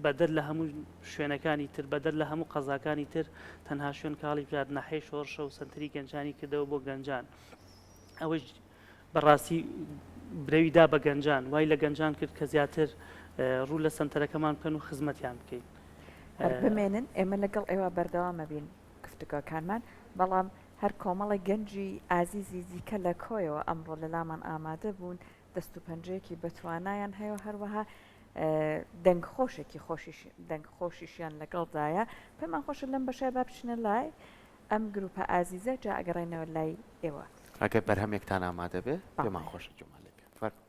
بەدەر لە هەموو شوێنەکانی تر بەدەر لە هەموو قەزاکانی تر تەنها شوێن کاڵی بژارد ناحیەی شۆڕشە و سەنتەری گەنجانی کردەوە بۆ گەنجان ئەوەش بەڕاستی برەوی دا بە گەنجان، وای لە گەنجان کرد کە زیاتر ڕوو لە سەنتەرەکەمان بکەن و خزمەتیان بکەین. هەر بمێنن، ئێمە لەگەڵ ئێوە بەردەوام ئەبین گفتوگۆکانمان، بەڵام هەر کۆمەڵێک گەنجی ئازیزی دیکە لە کۆیەوە ئەمڕۆ لە لامان ئامادە بوون، دەست و پەنجەیەکی بەتوانایان هەیە و هەروەها دەنگ خۆشێکی خۆشیش دەنگ خۆشیشیان لەگەڵدایە. پێمان خۆشە لەم بەشە با بچینە لای ئەم گروپە ئازیزە جا ئەگەڕێینەوە لای ئێوە. ئەگەر بەرهەمێکتان ئامادە بێ پێمان خۆشە گوێمان لێ بێت. فەرموو.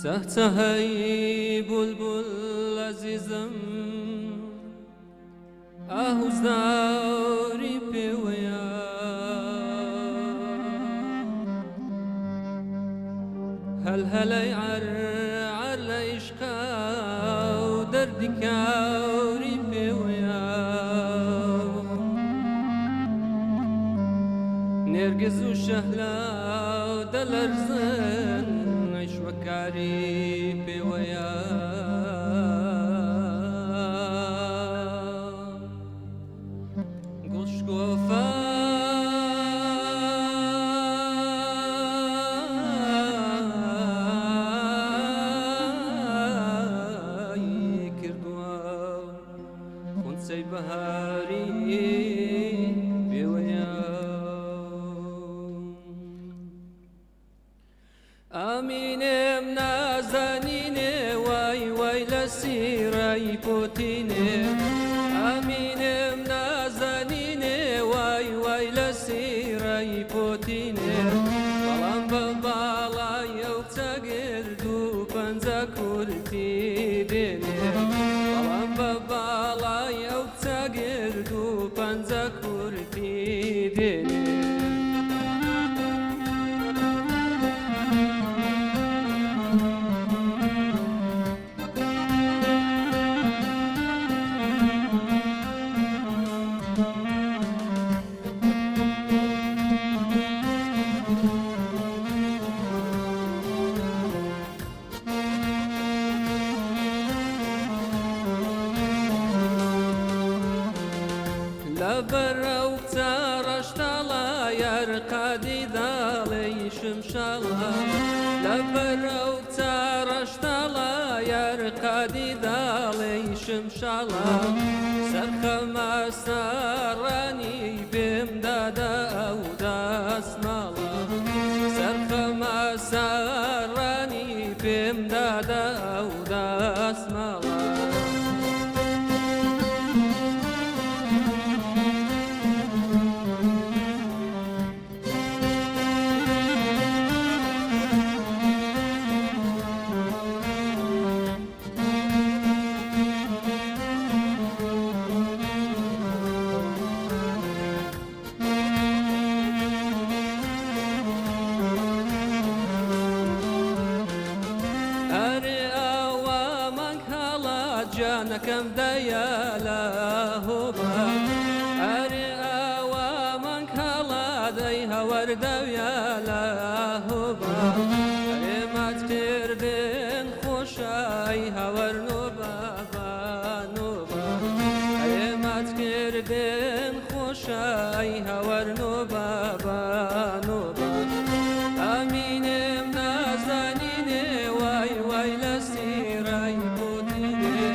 چەهچەهەی بولبول ئەزیزم ئاه و زاری پێوەیە هەلهەلەی عەر عەر لە ئیشقا و دەردی کاوری پێوەیە نێرگز و شەهلا دەلەرزن عیشوەکاری پێوەیە. گوڵ شکۆفە کردووە خونچەی بەهاری پێوەیە. ئامینێم نازەنینێ وای وای لە سیرای پۆتینێ ئامینێم نازەنینێ وای وای لە سیرای پۆتینێ بەڵام بە باڵای ئەو کچە گرد و پەنجە کورتی دێنێ بەڵام بە باڵای ئەو کچە گرد و پەنجە کورتی دێنێ. لەبەر ئەو کچە ڕەشتاڵە یار قادی داڵێی شمشاڵە لەبەر ئەو کچە ڕەشتاڵە یار قادی داڵێی شمشاڵە سەرخەمە ساڕانی پێم دادا ئەو دەسماڵە سەرخەمە ساڕانی پێم دادا ئەو دەسماڵە. ئەرێ ئاوا مانگ هەڵات گیانەکەم دەیا لە هۆبە ئەرێ ئاوا مانگ هەڵات ئەی هەوەر دەویا لە هۆبە ئەرێ ماچ کردن خۆشە ئەی هەوەر نۆبە بە نۆبە ئەرێ ماچ کردن خۆشە ئەی هەوەر نۆبە بە نۆبە ئامینێم نازانینێ وای وای لە سیرای پۆتینێ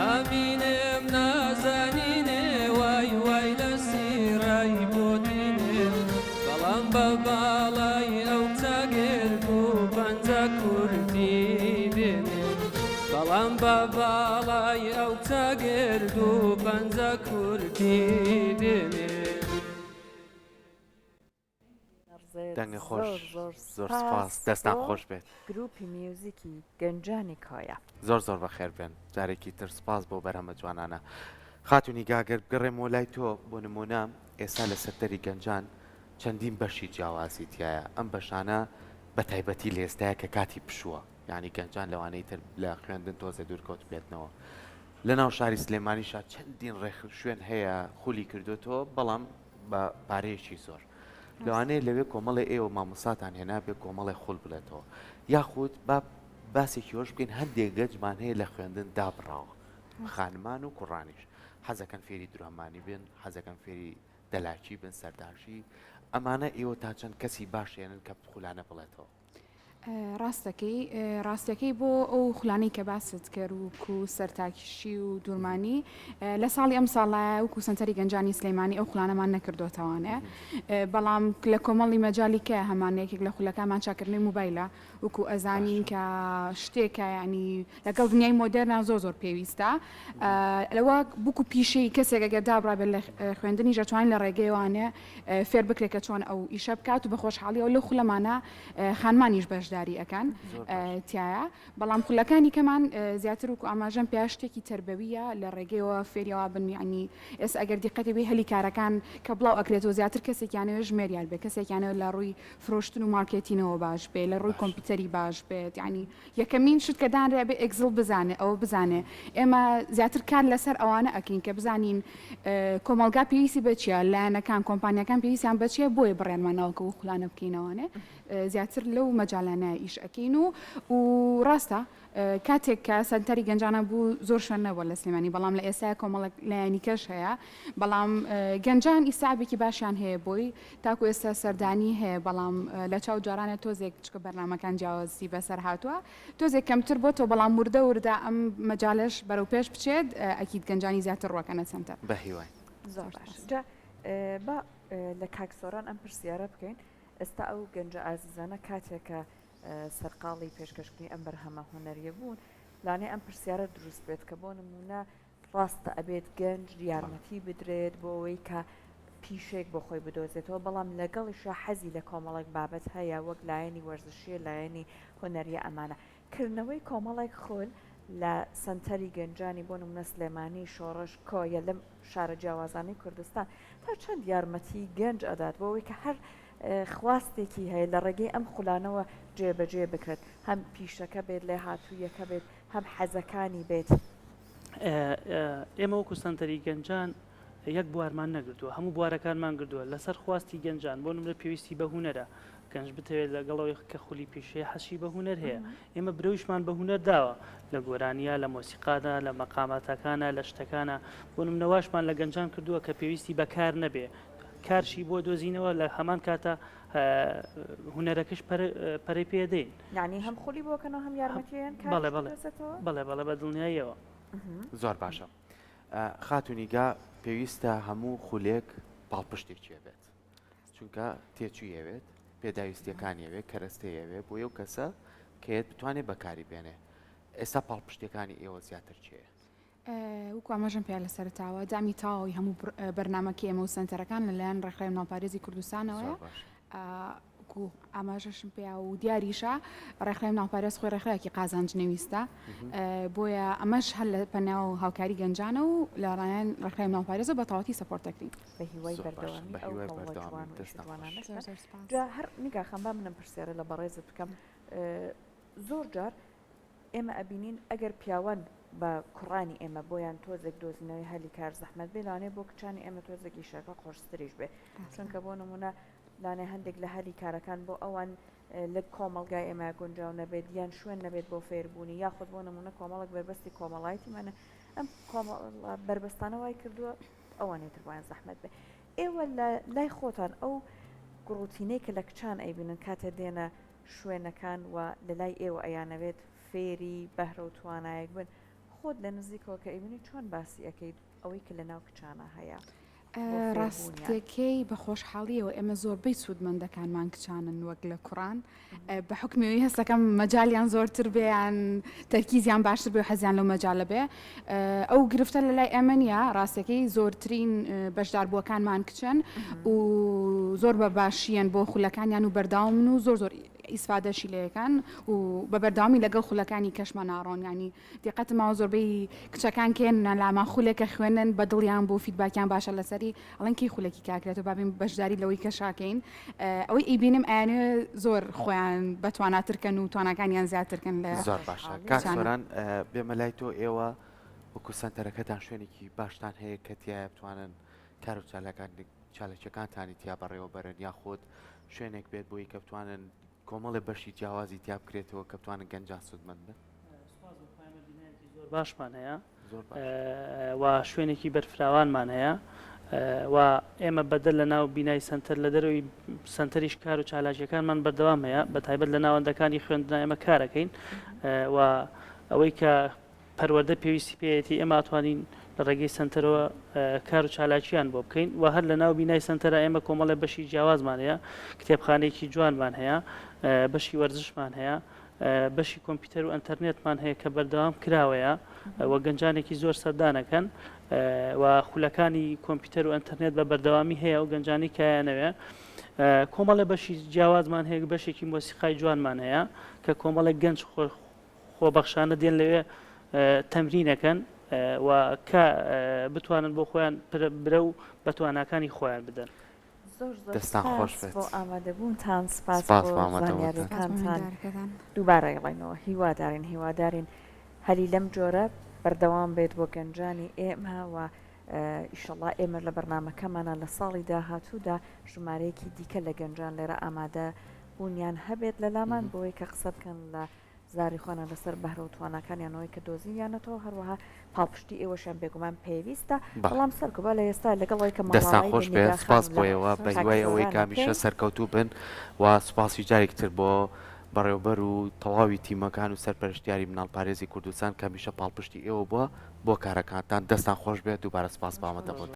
ئامینێم نازانینێ وای وای لە سیرای پۆتینێ بەڵام بە باڵای ئەو کچە گرگ و پەنجە کورتی دێنێ بەڵام بە باڵای ئەو کچە گرد و پەنجە کورتی دێنێ. دەنگە خۆش زۆر زۆر سپاس دەستان خۆش بێت. گروپی میوزیکی گەنجانی کۆیە. زۆر زۆر بەخێر بێن جارێکی تر سپاس بۆ بەرهەمە جوانانە. خاتوو نیگا گەر بگەڕێمەوە لای تۆ بۆ نموونە ئێستا لە سەنتەری گەنجان چەندین بەشی جیاوازی تیایە ئەم بەشانە بە تایبەتی لە ئێستایا کە کاتی پشووە یانی گەنجان لەوانەی تر لە خوێندن تۆزێ دوور کەوتبێتنەوە لە ناو شاری سلێمانیشا چەندین ڕێک شوێن هەیە خولی کردوتەوە بەڵام بە پارەیەکی زۆر لەوانەیە لەوێ کۆمەڵێ ئێوە مامۆستاتان هێنابێ کۆمەڵێ خول بڵێتەوە یاخود با باسێکی وەش بکەین هەندێک گەنجمان هەیە لە خوێندن دابڕاوە خانمان و کوڕانیش حەزەکەن فێری درامانی بن حەزەکەن فێری دەلاکی بن سەرداشی ئەمانە ئێوە تا چەند کەسی باشێنن کە خولانە بڵێتەوە؟ ڕاستەکەی ڕاستەکەی بۆ ئەو خولانەی کە باست کرد وکو سەرتاکیشی و دوورمانی لە ساڵی ئەم ساڵایە وکو سنتەری گەنجانی سلەیمانی ئەو خولانەمان نەکردوتەوانێ بەڵام لە کۆمەڵی مەجای کە هەمان یەکێک لە خولەکانمان چاکردنی موبایلە وەکو ئەزانین کە شتێکە یانی لەگەڵ دنیای مۆدێرنا زۆر زۆر پێویستە لەوە بوک و پیشەی کەسێک ئەگەر دابڕابێت لە خوێندنیش ئەتوانین لە ڕێگەیەوانێ فێر بکرێت کە چۆن ئەو ئیشە بکات و بە خۆشحاڵیەوە لەو خولەمانە خانمانیش بەشداری ئەکەن تایە بەڵام خولەکانی کەمان زیاتر وکو ئاماژەم پیا شتێکی تربەویە لە ڕێگەیەوە فێریەوە بن یعنی ئێستا ئەگەر دیقەتی بێ هەلی کارەکان کە بڵاو ئەکرێتەوە زیاتر کەسێکیانەوە ژمێریار بێ کەسێکیانەوە لە ڕووی فرۆشتن و مارکێتینەوە باش بێ لە ڕووی کۆمپیوتەری باش بێت یانی یەکەمین شت کە دانرێ ئەبێ Excel بزانێ ئەوە بزانێ ئێمە زیاتر کار لەسەر ئەوانە ئەکەین کە بزانین کۆمەڵگا پێویستی بە چیە لایەنەکان کۆمپانیاکان پێویستیان بە چیە بۆیە بڕیارمان ناوە کە ئەو خولانە بکەینەوانێ زیاتر لەو مەجالانە ئیش ئەکەین و و ڕاستە کاتێک کە سەنتەری گەنجانە بوو زۆر شوێن نەبووە لە سلێمانی بەڵام لە ئێستایا کۆمەڵێک لایەنی کەش هەیە بەڵام گەنجان ئیستعابێکی باشیان هەیە بۆی تاکو ئێستا سەردانی هەیە بەڵام لە چاو جارانە تۆزێک چکە بەرنامەکان جیاوازی بەسەر هاتووە تۆزێک کەمتر بۆتەوە بەڵام وردە وردە ئەم مەجالەش بەرەو پێش بچێت ئەکید گەنجانی زیاتر ڕوەکەنە سەنتەر. بە هیواین. زۆر باش جا با لە کاک سۆران ئەم پرسیارە بکەین ئێستا ئەو گەنجە ئازیزانە کاتێک کە سەرقاڵی پێشکەشکردنی ئەم بەرهەمە هونەریە بوون، لانەیە ئەم پرسیارە دروست بێت کە بۆ نموونە ڕاستە ئەبێت گەنج یارمەتی بدرێت بۆ ئەوەی کە پیشەیەک بۆ خۆی بدۆزێتەوە، بەڵام لەگەڵیشا حەزی لە کۆمەڵێک بابەت هەیە وەک لایەنی وەرزشیە، لایەنی هونەریە ئەمانە. کردنەوەی کۆمەڵێک خول لە سەنتەری گەنجانی بۆ نموونە سلێمانی، شۆڕش، کۆیە لەم شارە جیاوازانەی کوردستان تا چەند یارمەتی گەنج ئەدات بۆ ئەوەی کە هەر خواستێکی هەیە لە ڕێگەی ئەم خولانەوە جێبەجێ بکرێت، هەم پیشەکە بێت، لێهاتووییەکە بێت، هەم حەزەکانی بێت. ئێمە وەکو سەنتەری گەنجان یەک بوارمان نەگرتووە، هەموو بوارەکانمان گرتووە لەسەر خواستی گەنجان، بۆ نمونە پێویستی بە هونەرە، گەنج بتەوێت لەگەڵ ئەوەی کە خولی پیشەیە حەزشی بە هونەر هەیە، ئێمە برەویشمان بە هونەر داوە لە گۆرانیە، لە مۆسیقادا، لە مەقاماتەکانە، لە شتەکانە، بۆ نمونە واشمان لە گەنجان کردووە کە پێویستی بە کار نەبێ، کارشی بۆ دۆزینەوە لە هەمان کاتا هونەرەکەش پەرەی پێ دەین. یانی هەم خولی بۆ کەنەوە هەم یارمەتیان کار بەڵێ بەڵێ بەڵێ بەڵێ بە دڵنیاییەوە. زۆر باشە خاتوو نیگا پێویستە هەموو خولێک پاڵپشتێکی هەبێت چونکە تێچووی ئەوێت پێداویستیەکانی ئەوێت کەرەستەی ئەوێت بۆ یەو کەسە کە بتوانێت بەکاری بێنێ ئێستا پاڵپشتەکانی ئێوە زیاتر چێە؟ وەکو ئاماژەم پێیا لە سەرەتاوە دامی تەواوی هەموو بەرنامەکەی ئێمە و سەنتەرەکان لەلایەن ڕێکخراوی مناڵپارێزی کوردستانەوەیە وەکو ئاماژەشم پێیا و دیاریشە ڕێکخراوی مناڵپارێز خۆی ڕێکخراوێکی قازانج نەویستە بۆیە ئەمەش هەر لە پەناو هاوکاری گەنجانە و لە ڕایەن ڕێکخراوی مناڵپارێزەوە بە تەواوەتی support دەکرین. بە هیوای بەردەوامی ئەو هەوڵە جوان و ئیشە جوانانەشتان. جا هەر نیگا خان با منم پرسیارە لە بەڕێزت بکەم زۆر جار ئێمە ئەبینین ئەگەر پیاوان بە کوڕانی ئێمە بۆیان تۆزێک دۆزینەوەی هەلی کار زەحمەت بێ لەوانەیە بۆ کچانی ئێمە تۆزێک ئیشەکە قورستریش بێ چونکە بۆ نمونە لانێ هەندێک لە هەلی کارەکان بۆ ئەوان لە کۆمەڵگای ئێمە گونجاو نەبێت یان شوێن نەبێت بۆ فێربوونی یاخود بۆ نمونە کۆمەڵک بەربەستی کۆمەڵایەتیمانە ئەم بەربەستانە وای کردووە ئەوانەی تر بۆیان زەحمەت بێ ئێوە لە لای خۆتان ئەو گڕوتینەی کە لە کچان ئەیبینن کاتێ دێنە شوێنەکان و لە لای ئێوە ئەیانەوێت فێری بەهرە و توانایەک بن، خۆت لە نزیکەوە کە ئەیبینی چۆن باسی ئەکەیت ئەوەی کە لە ناو کچانا هەیە بۆ فێربوونیان؟ ڕاستەکەی بە خۆشحاڵیەوە ئێمە زۆربەی سوودمەندەکانمان کچانن وەک لە کوڕان بە حوکمی ئەوەی هەستەکەم مەجالیان زۆرتر بێ یان تەرکیزیان باشتر بێ و حەزیان لەو مەجالە بێ ئەو گرفتە لە لای ئێمە نییە ڕاستەکەی زۆرترین بەشداربووەکانمان کچن و زۆر بە باشیەن بۆ خولەکانیان و بەرداوامن و زۆر زۆر. ئیسفادەشی لێکەن و بە بەردەوامی لەگەڵ خولەکانی کەشمان ناڕۆن یانی دیقەتم ماوە زۆربەی کچەکان کێن لامان خولێکە خوێنن بە دڵیان بوو feedback یان باشە لەسەری ئەڵێن کەی خولێکی کاکرێتەوە با بێین بەشداری لەوەی کەشاکەین ئەوەی ئەیبینم ئەیانەوێ زۆر خۆیان بە تواناترکەن و تواناکانیان زیاترکەن لە زۆر باشە کاک سۆران بێمە لای تۆ ئێوە وەکو سەنتەرەکەتان شوێنێکی باشتان هەیە کە تایە بتوانن کار و چالاکان چالاکیەکانتانی تیا بەڕێوە بەرن یاخود شوێنێک بێت بۆی کە بتوانن کۆمەڵێ بەشی جیاوازی تیا بکرێتەوە کە بتوانن گەنجان سوودمەند بن؟ سوپاس بۆ خوا ئێمە بینایەکی زۆر باشمان هەیە و شوێنێکی بەرفراوانمان هەیە و ئێمە بەدەر لە ناو بینای سەنتەر لە دەرەوەی سەنتەریش کار و چالاکیەکانمان بەردەوام هەیە بە تایبەت لە ناوەندەکانی خوێندنا ئێمە کارەکەین و ئەوەی کە پەروەردە پێویستی پێیەتی ئێمە ئەتوانین لە ڕێگەی سەنتەرەوە کار و چالاکییان بۆ بکەین و هەر لە ناو بینای سەنتەرا ئێمە کۆمەڵێ بەشی جیاوازمان هەیە، کتێبخانەیەکی جوانمان هەیە، بەشی وەرزشمان هەیە، بەشی کۆمپیوتەر و ئەنتەرنێتمان هەیە کە بەردەوام کراوەیە و گەنجانێکی زۆر سەردانەکەن و خولەکانی کۆمپیوتەر و ئەنتەرنێت بە بەردەوامی هەیە و گەنجانی کایانەوێ کۆمەڵێ بەشی جیاوازمان هەیە بەشێکی مۆسیقای جوانمان هەیە کە کۆمەڵێک گەنج خۆبەخشانە دێن لەوێ تەمرینەکەن و کە بتوانن بۆ خۆیان برە و بە تواناکانی خۆیان بدەن. زۆر زۆر دەستان خۆش سپاس بێت. بۆ ئامادەبوونتان سپاس سپاس بۆ بۆ ئامادەبوونتان. سپاس بۆ زانیاریەکانتان میوانداریەکەتان. دووبارە ئەیڵێینەوە هیوادارین هیوادارین هەلی لەم جۆرە بەردەوام بێت بۆ گەنجانی ئێمە و ئیشەڵا ئێمە لە بەرنامەکەمانا لە ساڵی داهاتوودا ژمارەیەکی دیکە لە گەنجان لێرە ئامادە بوونیان هەبێت لەلامان بۆی کە قسە بکەن لە زاری خۆیان لەسەر بەهرە و تواناکانیانەوەی کە دۆزیویانەتەوە، هەروەها پاڵپشتی ئێوەشیان بێگومان پێویستە، بەڵێ. بەڵام سەرکۆ با لە ئێستا لەگەڵ ئەوەی کە دەستان ماڵئاوایی خۆش لە بێ نیگا سوپاس خانم بۆ لە ئێوە بە کاک هیوای ئەوەی سۆران کە هەمیشە ئەکەین. سەرکەوتوو بن و سوپاسی جارێکی تر بۆ بەڕێوبەر و تەواوی تیمەکان و سەرپەرشتیاری مناڵپارێزی کوردستان کە هەمیشە پاڵپشتی ئێوە بووە بۆ کارەکانتان دەستان خۆش بێت دووبارە سوپاس بۆ ئامادەبوونتان.